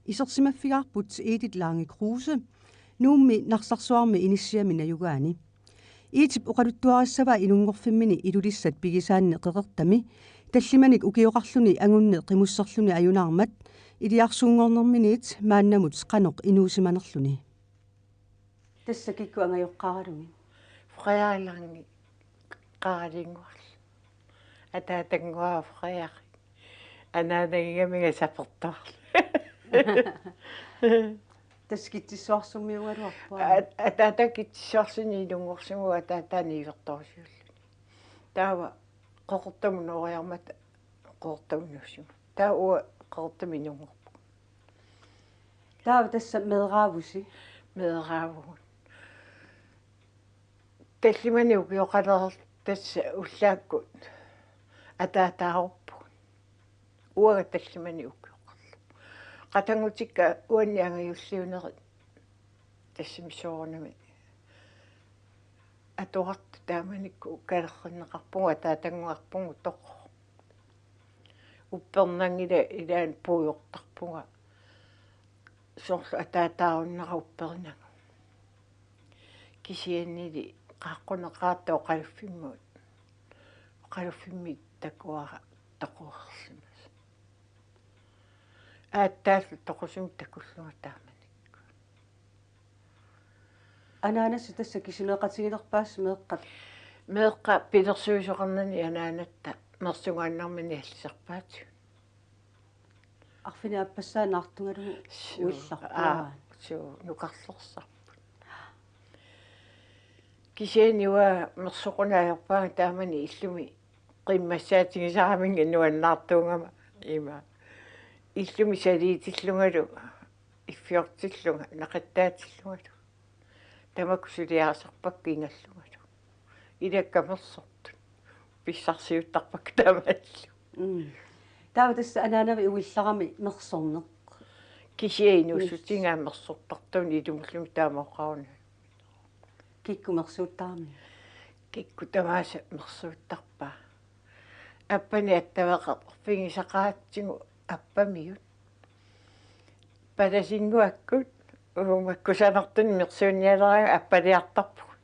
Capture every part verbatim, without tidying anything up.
Isersimaffigaarput Edith Lange Kruse Nuummi Narsarsuarmi inissiami najugaani. Edithip oqaluttuarissavaa inunngorfimmini Ilulissat pigisaanni qeqertami tallimanik ukioqarluni angunneq qimusserluni ajunaarmat iliarsuunngornerminiit maannamut qanoq inuusimanerluni. Tassa kikkut angajoqqaaralugit? Frederik Lange Qaralinnguarlu. Ataatannguara Frederik. Anaanagigaminga sapertuarlu. Tassa Kitsissuarsummiugaluarpoq. At-, ataata Kitsissuarsunik inunngorsimavoq ataataanut ivertorusiulluni. Taava Qeqertamut nooriarmata Qeqertamut nuussimavoq. Taava uanga Qeqertamut inunngorpunga. Taava tassa meeraavusi? Meeraavugut. Tallimanik ukioqalereerluta tassa ullaakkut ataataaruppugut. Uanga tallimanik ukioqarlunga. Qatanngutikka uanni angajulliunerit tassami soorunami atuartut taamanikkut kalerrinneqarpugut, ataatannguarpugut toqor. Uppernanngilaq, ilaanni puigortarpunga. Soorlu ataataarunnera uppernanngilaq. Kisiannili qaaqquneqartoq oqaluffimmut. Oqaluffimmit takuara toqorersimasoq. Aatsaallu toqusumik takullunga taamanikkut. Anaanasi tassa kisineeqatigilerpaassi meeqqat? Meeqqat pilersuisoqarnani anaanatta mersugaannarmini allisarpaatigut. Arfineq-aappassaa naartugalugu. Suu, uillarpaa. Aa, suu, nukarlersarput. Kisianni uanga mersoqunaajarpaanga taamani illumi qimmassaatigisaraminnga nuannaartuugama ima. Illumi saliitillungalu, iffiortillunga, naqattaatillungalu. Tamakku suliarisarpakka ingallungalu. Ilakka mersortut. Pissarsiuttarpakka taamaallu. Mm. Taava tassa anaanavit uillarami mersorneq. Kisianni inuussutigaara mersortartunik ilumulluunniit taama oqaruna. Kikkut mersuuttarami? Kikkut tamaasa mersuuttarpaa. Appanik attaveqarfigisaqaatsigu appamiut. Palasinnguakkut uuma kusanartunik mersuunnialeraangat appaliartarpugut.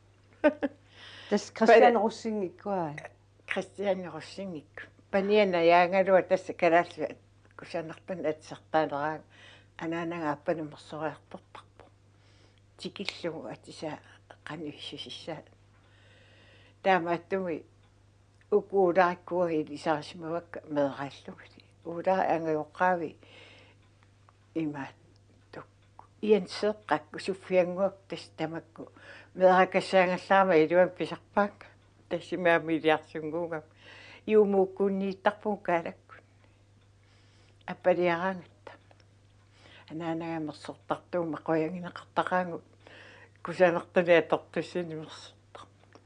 Tassa Christian Pala- Rosingikku, aa? Christian Rosingikku. Panianajaangaluaq tassa kalaallisut kusanartunik atisartaaleraangat anaanaga appanik mersoriartortarpoq. Tikillugu atisaa qanoq issusissaa. Taamaattumik uku uularikkut ilisarisimavakka meeraallugit. Uularit angajoqqaavi imaattoq. Jenseeqqakku Suffiannguakku tassa tamakku. Meerakassaagallarama iluamik pisarpaakka. Tassami aamma iliarsunnguugama. Juumuukkuunniittarpugut Kaalakkut. Appaliaraangatta. Anaanaga mersortartuummat qujagineqartaqaagut. Kusanartunik atortussanik mersortarput.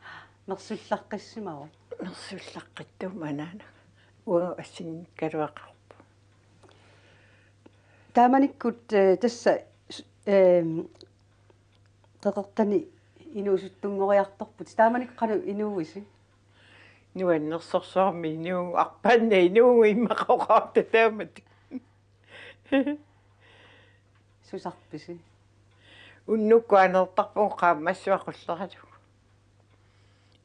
Mersullaqqissimavoq? Mersullaqqittuummat anaanaga. Uagut assigiinngikkaluaqaarpugut. Taamanikkut, eh, tassa, eh, qeqertani inuusuttunngoriartorputit. Taamanikkut qanoq inuuisi? Nuannersorsuarmik inuuvugut, arpaannaq inuuvugut immaqa oqaatigigatta taamatut. Susarpisi? Unnukkut aneertarpugut qaammassua qulleralugu.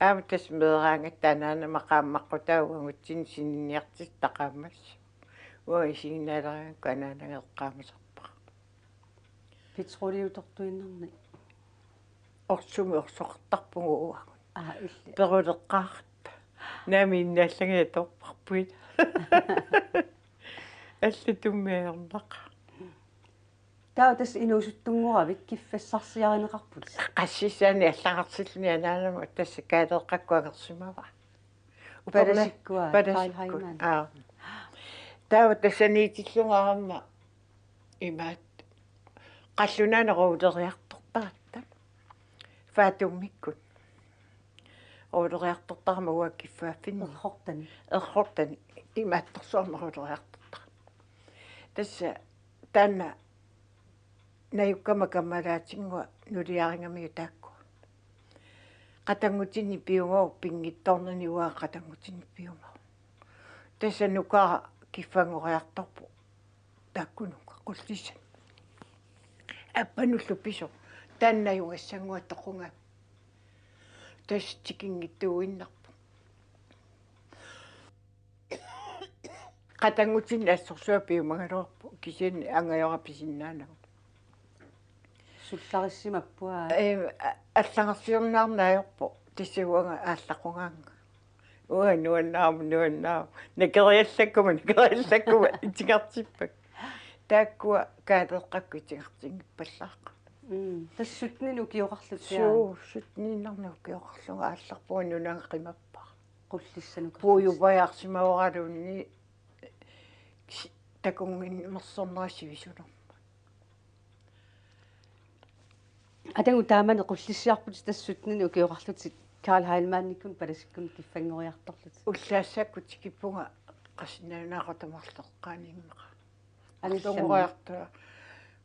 Aamma tassa meeraagatta anaanama qaammaqqutaagut uagutsinnut sininniartitaq qaammassua. Uanga isiginnaaleraangakku anaanaga eqqaamasarpara. Petroliutortuinnarnik? Orsumik orsoqartarpugut uagut. Aa, illit. Peruleqqaaratta. Naamik innaallagit atuarparput. Allatut ajornaqaaq. Taava tassa inuusuttunngoravit kiffassarsiarineqarputit? Qassissaani allagarsilluni anaanama tassa kaaleeqqakkut angersimavara. Palasikkua, Palasikkut. Karl Heimann. Aa. Taava tassaniitillunga aamma imaattoq. Qallunaanut rulleriartortaratta. Fatummikkut. Rulleriartortarama uanga kiffaaffinni. Errortani. Errortani. Imaattorsuarmik rulleriartortaratta. Tassa taanna najukkama kammalaatinnguaq nuliarigamiuk taakkua. Qatanngutinnik piumavoq, pinngitsoornani uanga qatanngutinnik piumavoq. Tassa nukara kiffanngoriartorpoq. Taakkununnga qullissanik. Appanullu pisoq. Taanna najugassannguaq toqunga. Tassa tikinngitsuuinnarpoq. Qatanngutinni assorsuaq piumagaluarpoq kisianni angajora pisinnaanagu. Sullarissimapput aa. Ee, a-, allagarsiornaarneq ajorpoq. Tassa uanga aallaqqungaanga. Uanga nuannaaruma, nuannaaruma. Nakeriallakkuma, nakeriallakkuma itigartippakkit. Taakkua kaaleeqqakkut itigartinngippallaaqaat. Mm. Tassa sytteninit ukioqarlutit. Suu, sytteniinnarnik ukioqarlunga aallarpunga nunanut qimappara. Qullissanut. Puiupajaarsimavoraluunniit si-, takunnginnersornera sivisunermut. Atagu taamani Qullissiarputit tassa sytteninit ukioqarlutit Karl Heilmannikkut palasikkunnut kiffanngoriartorlutit. Ullaassakkut tikippunga Qasinnaanunngaanniit Qutupaluk eqqaaniinnaq. Anillammi. Arlunngoriartua.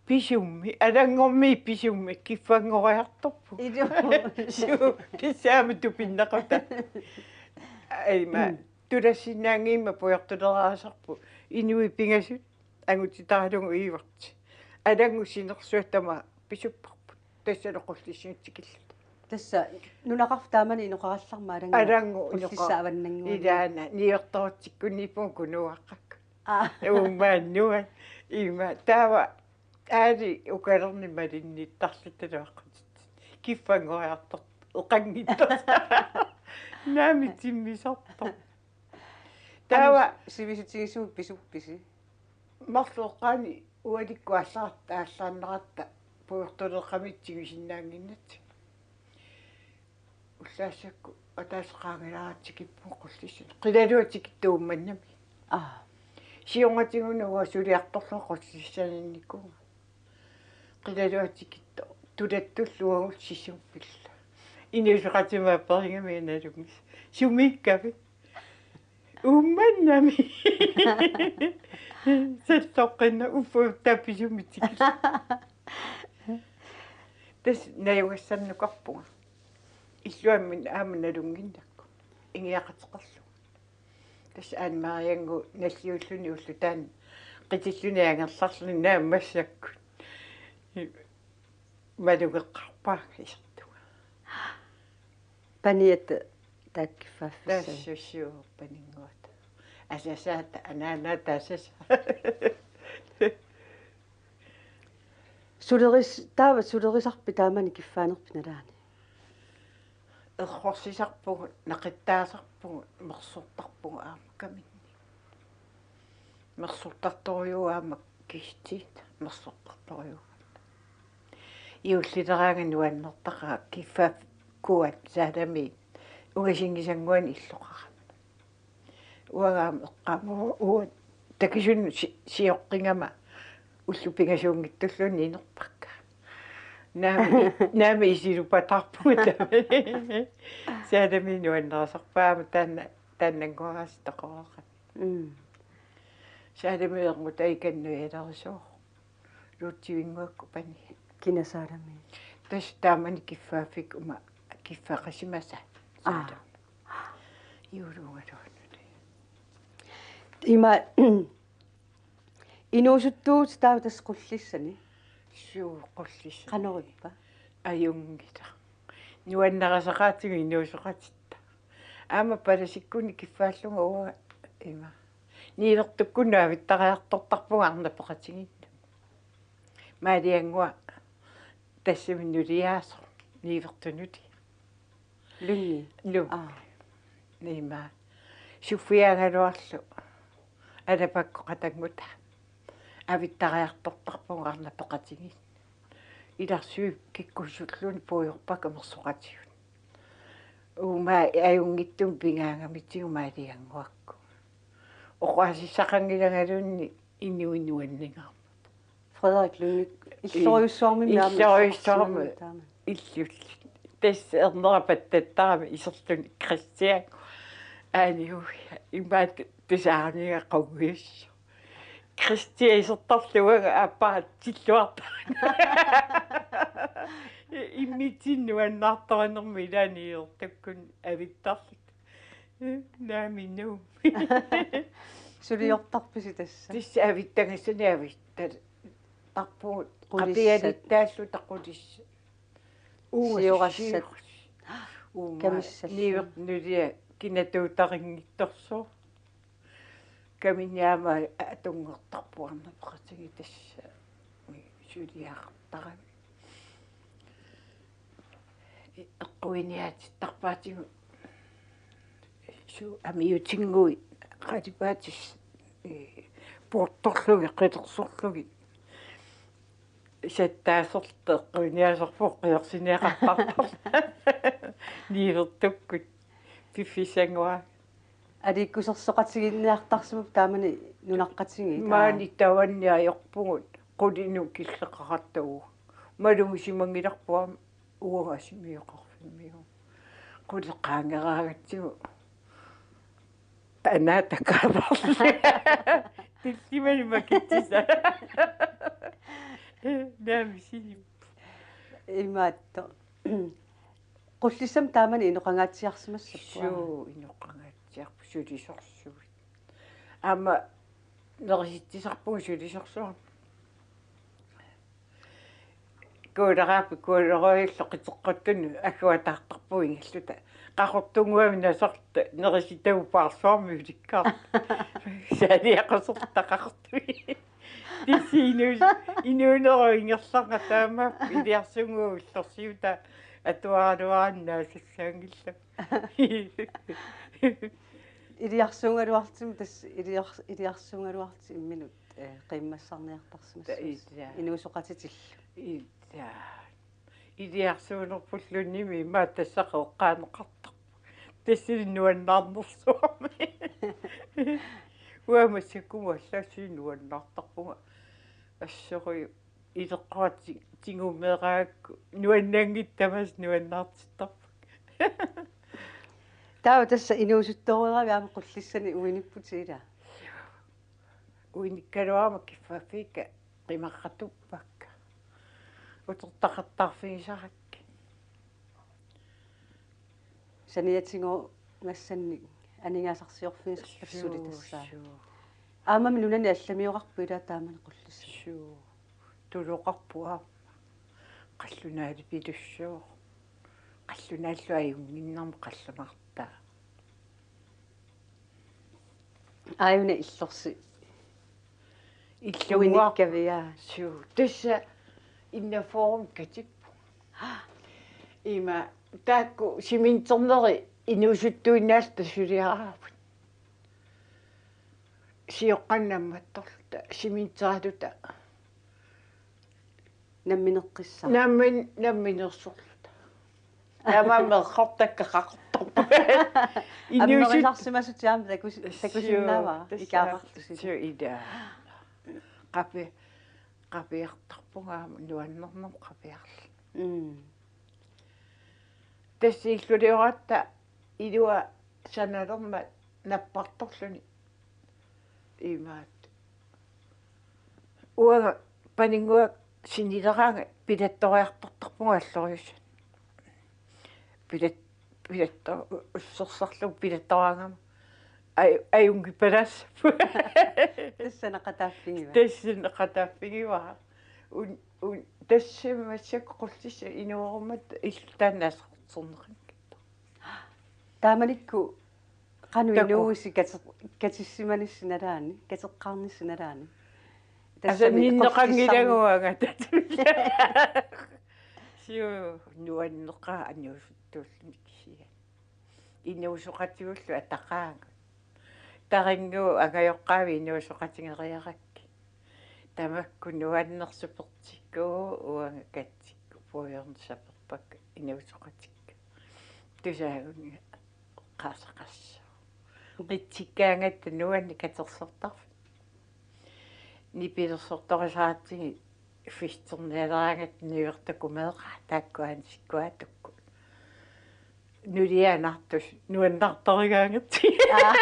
Pisummi, Alanngormiit pisummi kiffanngoriartorput. Ilu. Suu, tassa aamma tupinnaqaaq. Aima, mm, tulassinnaanngimmat pujortuleraasarput. Inuit pingasut angutitaralugu iivarti. Alanngut sinersuat tamaat pisupparput. Tassalu Qullissinnut tikilluta. Tassa nunaqarfik taamani inoqarallarmat Alanngormiit. Alanngormiit inoqa-, Qullissat avannannguani. Ilaana, niuertorutsikkunniippunga Kunuuaqqakkut. Aa. Uumaannguaq. Ima, taava aali ukalerni malinniittarluta taluaqqutitsinni. Kiffanngoriartortoq eqanngitsoq. Naamik timmisartoq. Taava. Qanoq sivisutigisumik pisuppisi? Marluk eqqaani ualikkut allaat-, allaannaratta pujortuleeqqamiit tigusinnaannginnatsigu. Ullaassakkut ataaseq qaangilaarlugu tikippunga Qullissanut. Qilaluga tikittoq Uummannami. Aa. Siornatigut uanga suliartorlunga Qullissaniinnikuuvunga. Qilaluga tikittoq. Tulattullu uagullu sissummik pillunga. Inuusoqatigiit aperigamikku nalunngisaat. Sumiikkavit? Uummannami. Salloqqinnaq uffa tappisumitik. Tassa najugassannukarpunga. Illuammi aamma nalunnginnakku. Ingiaqateqarlunga. Tassa Anne Mariannguup nalliulluni ulloq taanna qitilluni angerlarluni naammassakkut. Malugeqqaarpaanga isertunga. Paniata taakku kiffaaffissaat. Tassa suu paninnguata. Asasaata anaanaata asasaa. Suleris-, taava sulerisarpit taamani kiffaanerpit nalaani? Errorsisarpugut, naqittaasarpugut, mersortarpugut aamma kaminni. Mersortartorujuuvoq aamma kiistit, mersortartorujuuvoq. Juullileraangat nuannertaqaaq kiffaaffik kuat Saalamiit ungasinngisannguanik illoqarami. Uanga aamma eqqaamavara uanga takusunut si-, sioqqigama ullut pingasuunngitsulluunniit inerpakka. Naamik, naamik isilupataarpugut taamani. Saalamiit nuannerusarpaa aamma taanna, taannannguarasi toqoraqat. Mm. Saalamiit ermutaa ikannuialerisooq. Luutsivinnguakkut paniat. Kina Saalamiit? Tassa taamani kiffaaffikkut uma kiffaqisimasaat. Aa. Saalamiit. Juuluugaluunniit. Ima inuusuttuuvutit taava tassa Qullissani? Suu, Qullissani. Qanoq ippa? Ajunngilaq. Nuannarisaqaatigut inuusoqatitta. Aamma palasikkunni kiffaallunga uanga ima. Niuertukkunnut avittariartortarpunga arnat peqatigiinnut. Maaliannguaq tassami nuliaasoq niuertunut. Lungi? Lungi. Aa. Ima. Suffiaagaluarlu alapakkut qatanngutaa. Avittariartortarpunga arnat peqatigiinnut. Ilarsui kikkussulluni puigorpakka mersoqatigut. Uuma ajunngitsumik pigaangamitigut Maaliannguakkut. Oqaasissaqanngilangaluunniit inuit nuanningaarmata. Frederik Lynge illorujussuarmimmi aamma illorujussuarmi. Illorujussuarmi taama. Illullu. Tassa ernera pattattarami iserluni Kristian. Aaniu imaat tusaarniga qunguis. Kristian isertarlugu aappaa tilluarta. Immitsinnut nuannaartorinermik ilaanni iortukkun avittarluta. Naamik Nuummi. Suliortarpisi tassa? Tassa avittagassanik avittar-, Tarpugut. Qulissat. Qapialittaalluta qulissat. Uunga siorassat. Siorassat. Uunga. Kamissalluni. Niuertut nuliat kinatuutarinngitsorsuupput. Kaminiaama atunngortarpuarna peqatigiit tassa suliaqartarami. Eqquiniaatittarpaatigut suu amiutinnguit qalipaatit, ee, puortorlugit qilersorlugit sattaasortut eqquiniaasarput qilersiniaqartartarluni niuertukkut piffissanngua. Aliikkusersoqatigiinniartarsimapput taamani nunaqqatigiit. Maani tavanni ajorpugut qulinut killeqaqattagu. Malugisimanngilarput aamma uanga simioqarfimmiu. Qulit qaangeraagatsigit. Anaatakaarluni. Tillimani makitsisa. Naamik silim. Imaattoq. Qullissami taamani inoqangaatsiarsimassapput. Suu, inoqangaatsiarput sulisorsuit. Aamma nerisitsisarpugut sulisorsuarmik. Kuuleraapi kuuleroillu qiteqquttunut agguataartarpugut ingerluta. Qaqortunnguamik nasarta nerisitagut paarsuarmik ulikkaartut. Saaliaqusertaqartui. Tissi inu-, inuunerup ingerlaannaq taamaappoq iliarsunnguaq ullorsiutaa atuaraluaraanni naasassaanngillat. Iliarsuugaluartumik tassa iliar-, iliarsuugaluartumik imminut, ee, qiimmassarniartarsimassaaq. Taa, ila. Inuusoqatitillu. Ila. Iliarsuunerpulluunniimmi imaattoq tassa eqqaaneqartarpoq. Tassani nuannaarnersuarmi. Uanga massakkut allaassuit nuannaartarpunga. Assorujuk ileqquatik tigumeeraakku nuannaanngitsut tamaasa nuannaartittarpakka. Taava tassa inuusuttoreeraangama Qullissani uinipput ila. Uinikkaluarama kiffaffiikka qimaqqatuppakka. Utertaqattaarfigisarakkit. Saniatigooq massannik aningaasarsiorfigisarpassuuli. Suu, tassa. Suu. Aammami nunani allamioqarpoq ila taamani Qullissani. Suu. Tuloqarpoq aamma. Qallunaalipilussuuvoq. Qallunaallu ajunnginnermut qallunaartaa. Aajuna illorsi. Illunnguaq. Uinikkaviaa. Suu, tassa innaforum katippu. Ima taakku siminterneri inuusuttuinnaalluta suliaraavut. Sioqqanni nammattorluta siminterluta. Nammineqqissaaq. Nammin-, namminersorluta. Taamaammat errortakka qaqortarput. Inuusut- Ammerisarsimasut aamma takus-, takusinnaavara. Suu, tassa. Ikaaqartusi. Suu, ila. Qapi-, qapiartarpunga aamma nuannernermut qapiarluni. Mm. Tassa illulioratta ilua sanalermat nappartorluni. Imaat. Uanga paninnguaq sinileraangat pilattoriartortarpunga alloriussanut. Pilat-, pilatto-, ussersarlugu pilattoraangama. Aj-, ajunngipalaassapput. Tassa neqataaffigiva. Tassa neqataaffigivara. Un-, un-, tassa massakkut Qullissat inuerummat illu taanna aserorterneqanngitsoq. Taamanikkut qanoq Taku. Inuuisi kate-, katissimanissi nalaani, kateqqaarnissi nalaani? Tassami asanninneqanngilagut Qullissami. Angatatut. Suu, nuanneqaaq inuusuttuulluni kisianni. Inuusoqatigullu ataqaagut. Taringu angajoqqaavi inuusoqatigeriarakkit. Tamakku nuannersut peqartikku uanga katsikkut puigorneq saperpakka inuusoqatikka. Tusaagunga qaasaqassooq. Qitsikkaangatta nuanneq katersortarfik. Nipilersortorisaaratsigit fisternialeraangatta niuertakku meeqqat taakku ansikkuaatukkut. Nuliaannartussat nuannaartarigaangatsigit. Aa.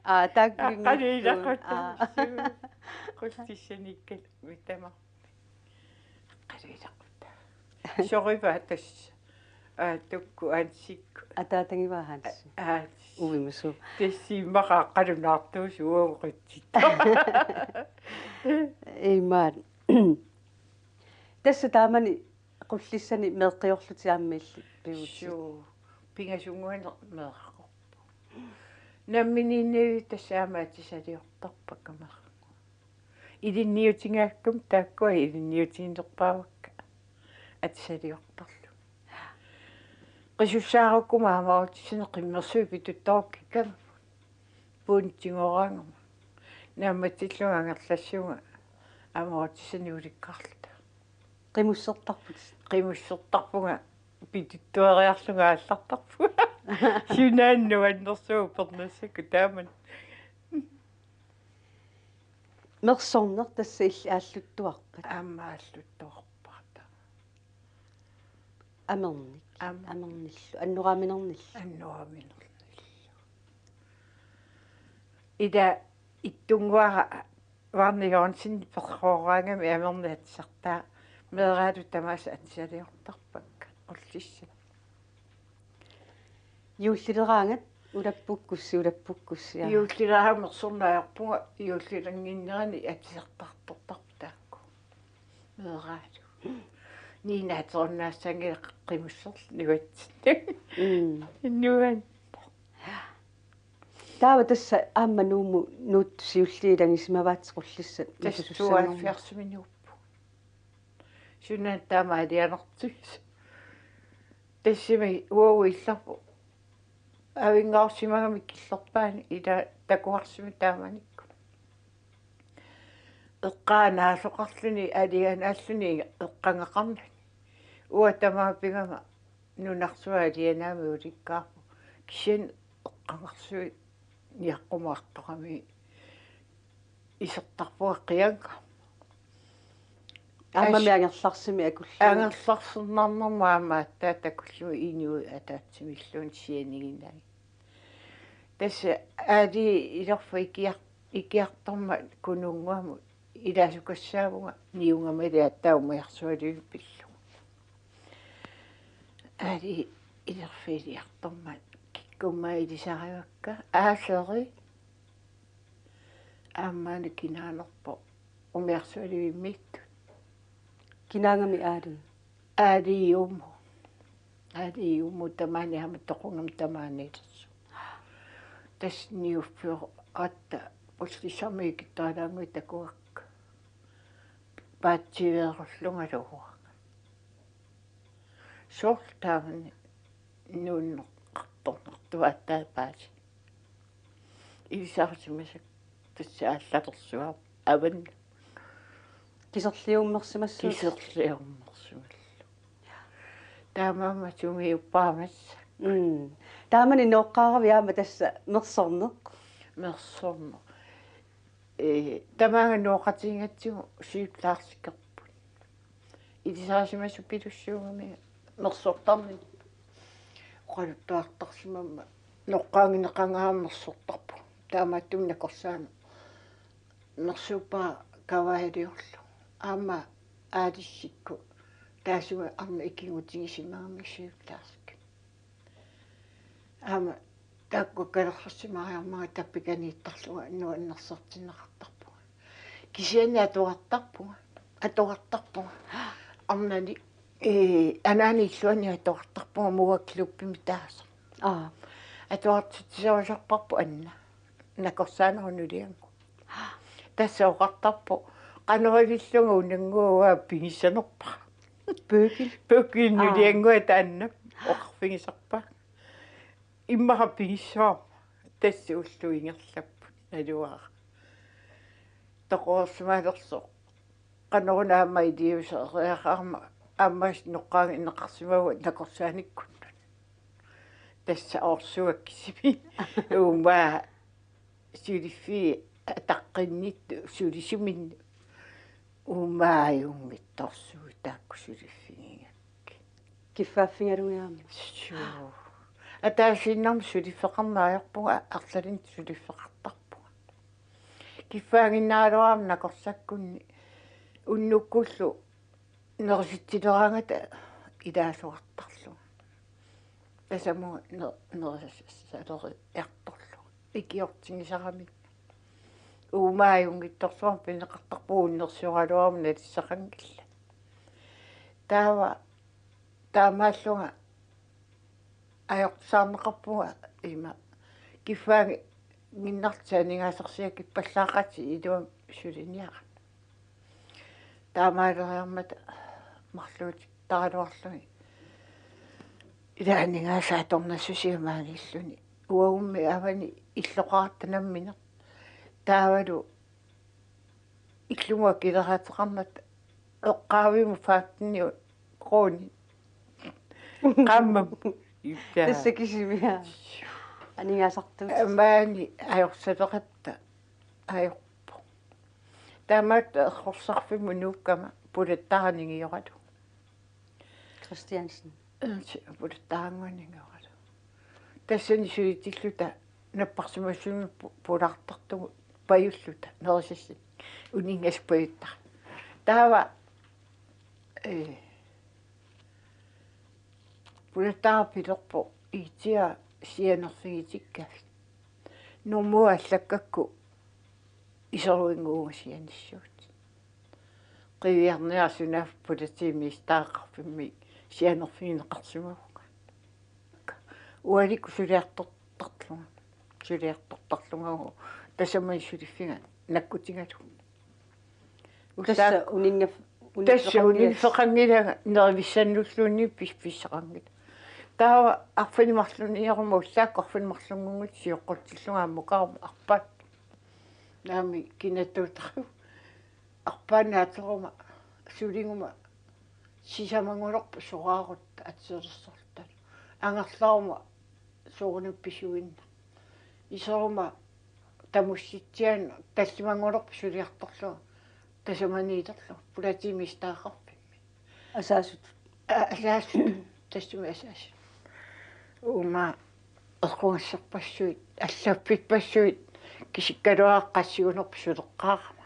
Aa, taakku. Aqqaluilaquttussat. Aa. Qullissaniikkaluarlugit tamarmik. Aqqaluilaquttussat. Sorivaa tassa. Aa, Tukku Hansikku. Ataatagiva Hansi. Aa, Uimasu. Tassa immaqa qalunaartuusuuguqitsit. Imaat. Tassa taamani Qullissani meeqqiorlutit aamma illit pivutit? Suu, pingasunnguanik meeqqorpoq. Namminiinnaviit tassa aamma atisaliortarpakka meeqqannguaq. Ilinniutigaakkami taakkua ilinniutiginerpaavakka atisaliortarlugit. Qisussaarukkuma aamma atisani qimmersuit pituttorukkikkagut. Puuntigoraangama. Naammatsillunga angerlassunga aamma atisani ulikkaarluta. Qimussertarput. Qimussertarpunga pituttuariarlunga aallartarpunga. Sunaannuannersuup pernassakku taaman. Mersorneq tassa illit aalluttuarpat? Aamma aalluttuarpata. Amernik. Aamma. Amernillu. Annoraaminernilu. Annoraaminernilu. Ida ittunnguara Varne Jørgensen perrooraangami amernik atisartaa meeraalu tamaasa atisaliortarpakka Qullissani. Juullileraangat ulappukkussi ulappukkussi. Juullileraangat mersorneq ajorpunga juullilannginnerani atisartartortarput taakku. Meeraalu. Niinaaterunnaassanngilaq qimusserlugu nuatsinni. Mm. Nuan. Taava tassa aamma Nuummut nuuttut siulliit ilagisimavaat Qullissat. Tassa tooghalvfjerdsimi Nuummut. Sunaana taama alianartigisoq. Tassami uagut illarput. Avinngarusimagami Killerpaani ila takuarsimik taamanikkut. Eqqaanaasoqarluni alianaalluni eqqagaqarnani. Uanga tamaat pigama nunarsuaq alianaamik ulikkaarpoq. Kisianni eqqagarsuit niaqqumaartoqarami isertarpunga qianga. Aammami angerlarsimi akullugu. Angerlarsinnarnermut aamma aatsaat takullugit inuit ataatsimilluunniit sianiginagit. Tassa aali ilerfa ikiar-, ikiartormat Kununnguamut ilaasukassaavunga niungamali aatsaat umiarsualiviup pillugu. Aali ilerfa iliartormat kikkummik ilisarivakka aaseri aammaana kinaanerpoq umiarsualivimmiittut. Kinaagami aali? Aali Juummut. Aali Juummut tamaani aamma toqungami tamaaniilersoq. Tassa niuffiorata Qullissarmiit Kittoralaannguit takuakka. Paatsiveerullungalu uanga. Soorlu taamani nuunneqartornartuaattaa paasi. Ilisarisimasakka tassa aallalersuaq avanna. Kiserliummersimassuutit? Kiserliummersimallugu. Taamaammat sumiuppaamassaaq. Mm. Taamani nooqqaaravit aamma tassa mersorneq? Mersorneq. Ee, tamaanga nooqatigigatsigu sygeplejerskerput. Ilisarisimasut pilussuugami mersortarneq. Oqaluttuartarsimammat noqqaagineqangaarami mersortarpunga. Taamaattumik nakorsaaneq mersuuppara kavaaliorlugu. Aamma aalissikkut taassuma arnat ikigutigisimagami sygeplejerskit. Aamma taakku kalerrissimariarmanga tappikaniittarlunga nuannersortinneqartarpunga. Kisianni atuartarpunga. Atuartarpunga. Arnani, ee, anaanap illuani atuartarpunga Muga Klubbimi taasoq. Aa. Atuartitsisorisarparput Anna. Nakorsaanerup nuliannguaq. Tassa oqartarpoq qanorivillunga unannguaq pigissanerpara. Pøgil. Pøgil Aa. Nuliannguaq taanna oqarfigisarpara. Immaqa pigissavarma tassa ullup ingerlapput naluara. Toqorsimalersoq. Qanoruna aamma iliuusereerama aamma noqqaagineqarsimavoq nakorsaanikkunnut. Tassa oorsuaq kisimi. Uuma suliffiit ataqqinnittut sulisuminnut. Uuma ajunngitsorsuit taakku suliffigigakkit. Kiffaaffigalugit aamma. Suu. Ataasiinnarmik suliffeqarneq ajorpunga arlalinnik suliffeqartarpunga. Kiffaaginnaraluarama nakorsakkunni unnukkullu nerisitsileraangata ilaasortarlunga. Tasamut ner-, nerisassaleriartorlugu. Ikiortigisarami. Uumaajunngitsorsuarmik pineqartarpugut, nersuaraluarmik nalissaqanngillat. Taava taamaallunga ajortusaarneqarpunga ima kiffaannginnartut aningaasarsiakippallaaqatit iluamik suliniarami. Taamaaleriarmata marluutittaraluarlugit ilaa aningaasat atornassusia maaniilluni. Uagummi avani illoqarata nammineq. Taavalu illumut akileraateqarmat eqqaavimmi femten kroner. Qaammammut. Ippa. Tassa kisimiaa. Aningaasartuut. Maani ajorsaleqatta ajorpoq. Taamaattoq errorsarfimmut nuukkama pulattaarninnguaralugu. Christiansen. Ernst pulattaarninnguaralugu. Tassani sulitilluta napparsimasunut pu-, pulaartartugut pajulluta nerisassanik. Uninngasut pajuttaraat. Taava, ee, pulattaarpilerpoq itia sianerfigitikkavit. Normu allakkakku iseruinnguuvunga sianissuutit. Qiviarniarsunaaffa pulatiimmiistaaqarfimmi sianerfigineqarsimavunga. Ualikkut suliartortarlunga. Suliartortarlunga tasamani suliffiga nakkutigalugu. Tassa uninngaf-, tassa uniffeqanngilanga. Uniffeqanngilanga nerivissannulluunniit pis-, pissaqanngilanga. Taava arfineq-marlunniaruma ullaakkut arfineq-marlunnguit sioqqutsillunga ammukaruma arpaat. Naamik kinattuutariu. Arpaannaq ateruma suliguma sisamanngulerpoq soraarutta atereersorluta. Angerlaruma soorunami pisuinnaq. Iseruma tamussitsiaannaq tallimanngulerpoq suliartorlunga. Tasamaniilerlunga. Pulatiimmiistaaqarfimmi. Asaasut. A-, asaasut. Tassami asaasut. Uuma eqqugassarpassuit, allaffippassuit, kisikkaluaqqassiunerput suleqqaarama.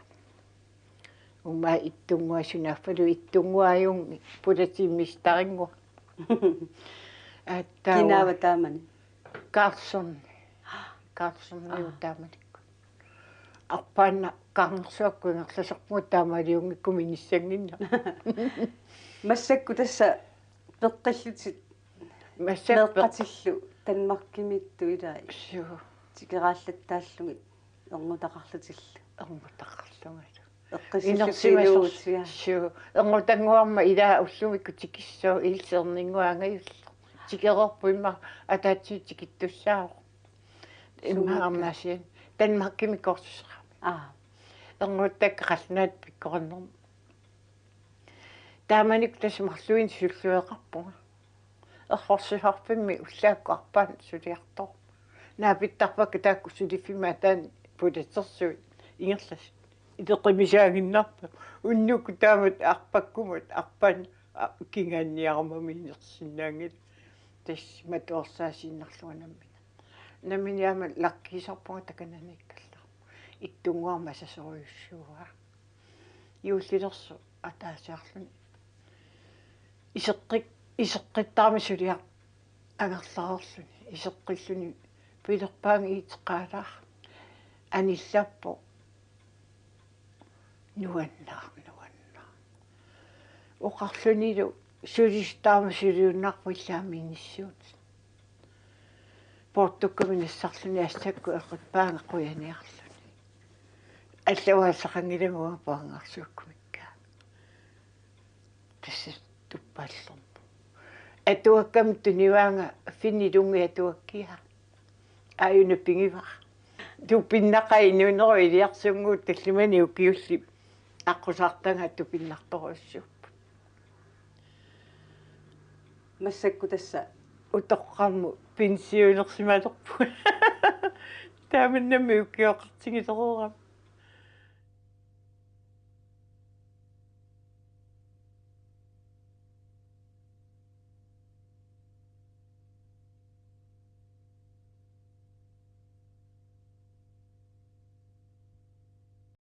Uuma ittunnguaq sunaaffalu ittunnguaq ajunngilaq pulatiimmiistarinnguaq. Aattaa. Kinaava taamani? Carlsen. Carlsen. Aa. Taamanikkut. Arpaannaq Kangersuakkut ingerlasarpunga taamaaliunngikkunik inissannginnama. Massakkut tassa peqqillutit. Massakkut peq-, meeqqatillu Danmarkimiittut ilai. Suu. Tikeraallattaallugit erngutaqarlutillu. Erngutaqarlungalu. Eqqissillutit inuugutsiga. Suu. Erngutannguarma ilaa ullumikkut tikissaaq ilserninnguangajullu. Tikereerpoq immaqa ataatsimi tikittussaavoq. Immaqa arnaasian. Danmarkimi korsusera. Aa. Ernguttakka qallunaatut pikkorinnermut. Taamanikkut tassa marluinnaq sullueqarpunga. Errorsisarfimmi ullaakkut arpaannaq suliartorama. Naapittarpakka taakku suliffimmi ataani pulatersuit ingerlasut. Ileqqumisaaginnarpoq. Unnukkut taamatut arpakkumut arpaannaq a-, kingaanniarumami inersinnaanngilaq. Tassa matuersaasiinnarlunga nammineq. Nammineq aamma lakkiisarpunga takananiikkallarpunga. Ittunnguarma sasorujussuuaa. Juullilersoq ataasiarluni. Iseqqik-, iseqqittarami suliaq angerlareerluni. Iseqqilluni pilerpaanga iiteqaalaaq. Anillappoq. Nuannaaq, nuannaaq. Oqarlunilu sulisut taama suliunnarput illaamiinnissuut. Poortukkami nassarluni assakkut eqqippaanga qujaniarluni. Allavaasaqanngilanga puanngarsuukkumikkaa. Tassa tuppaallorpoq. Atuakkami tunivaanga Finn Lynge atuakkiaa. Aajuna pigivara. Tupinnaqaaq inuunerup iliarsunnguup tallimanik ukiulli aqqusaartagaat tupinnartorujussuupput. Massakkut tassa utoqqarmut pensionersimalerpunga. Taamannami ukioqartigilereerama.